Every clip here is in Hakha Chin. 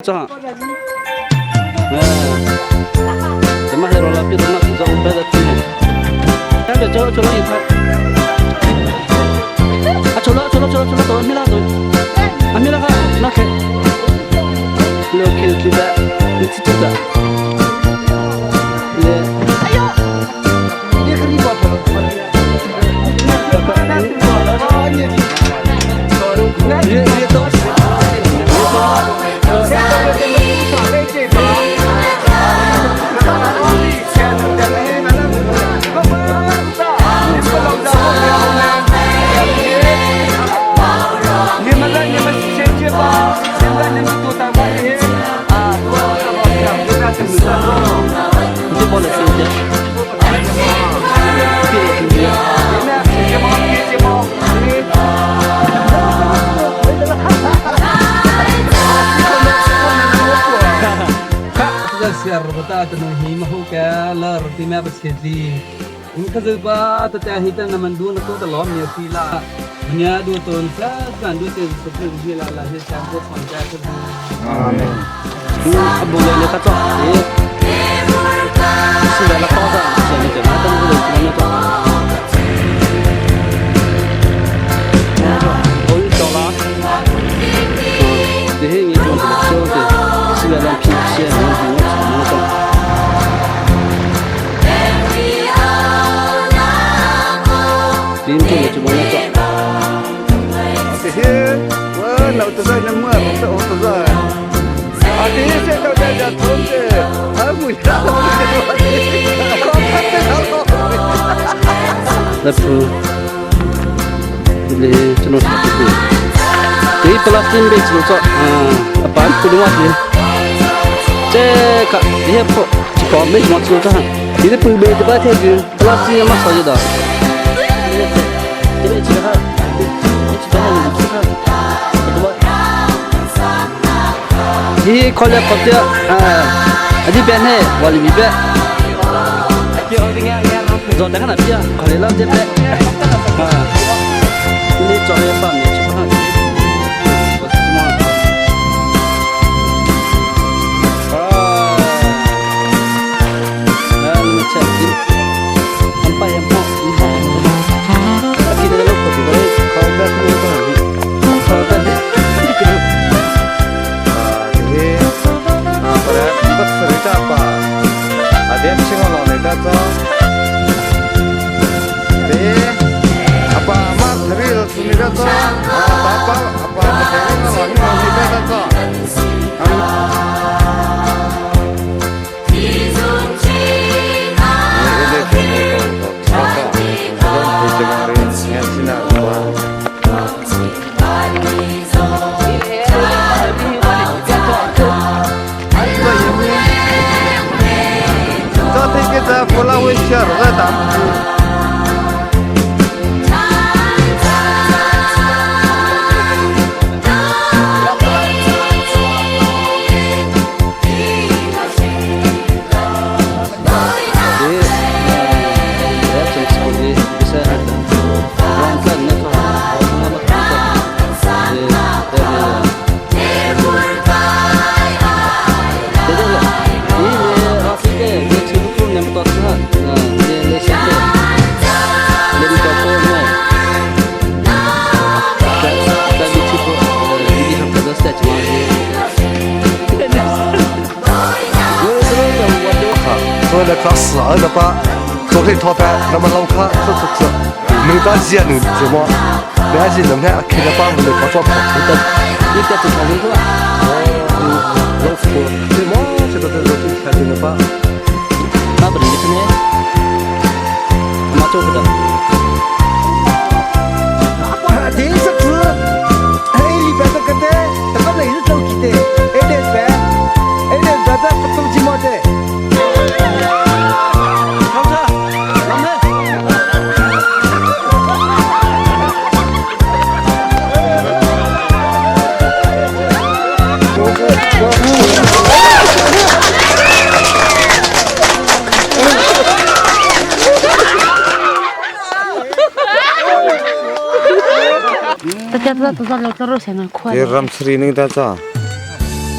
Cha. Tama hero la pi tama zo pe da ti. Ta be cho cho ni tha. A cho la cho la cho la cho la to mi la to. A mi la ka na khe. Lo khe ti da ni ti ti da. Le. Ayo. Ni khri ba Ye ye to. Ye to.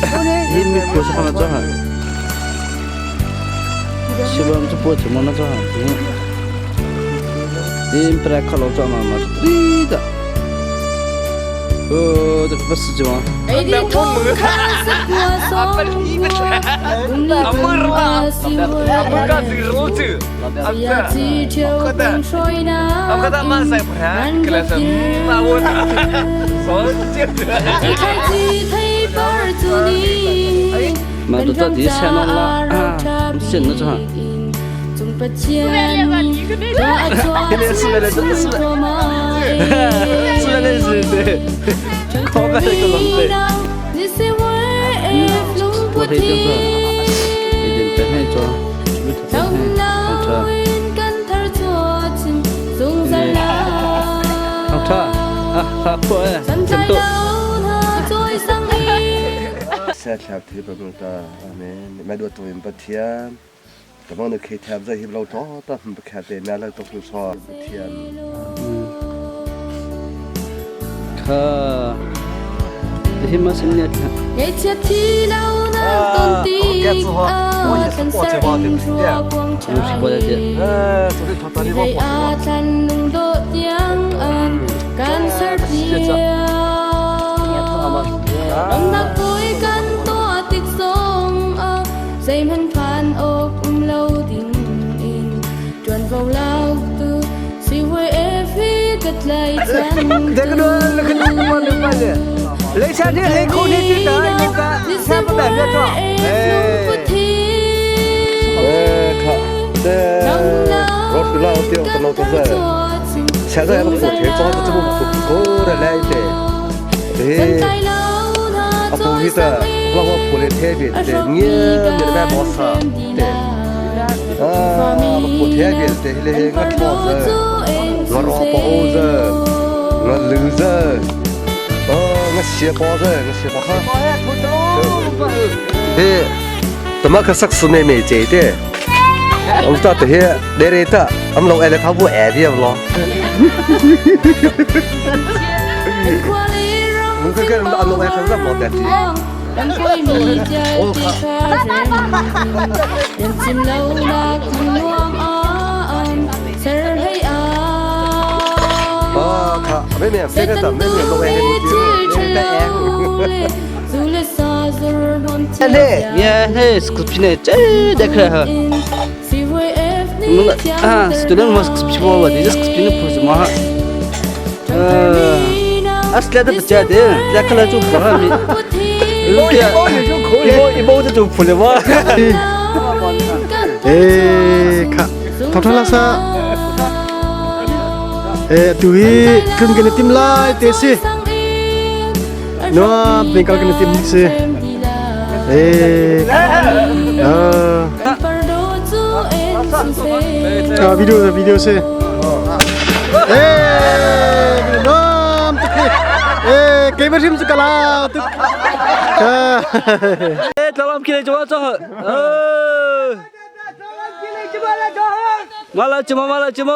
Amen. Hi mi phu sa khana cha. Silam chu po chu mana cha. Din pra khalo cha ma ma tri da. Oh,这不是就啊。 Mà tôi ta đi xe nó là xin nó cho hả? 我可以就是一点白黑做，好吃，啊，好破哎，真多。 Kha hi ma sim ne kha. ये है स्कूल ने देख रहे हो ah student mas school बोल रही स्कूल ने पूछ महा असले तो बच्चा दे देखला जो बहा मी一包就做破了哇！ Eh, kha thong la sa eh tu hi kun kan tim lai te si no ping kal kan tim si eh ah ah video video si eh nom tu eh ke ma rim chu kala tu 哎，老王进来就我走，呃，完了，怎么完了怎么？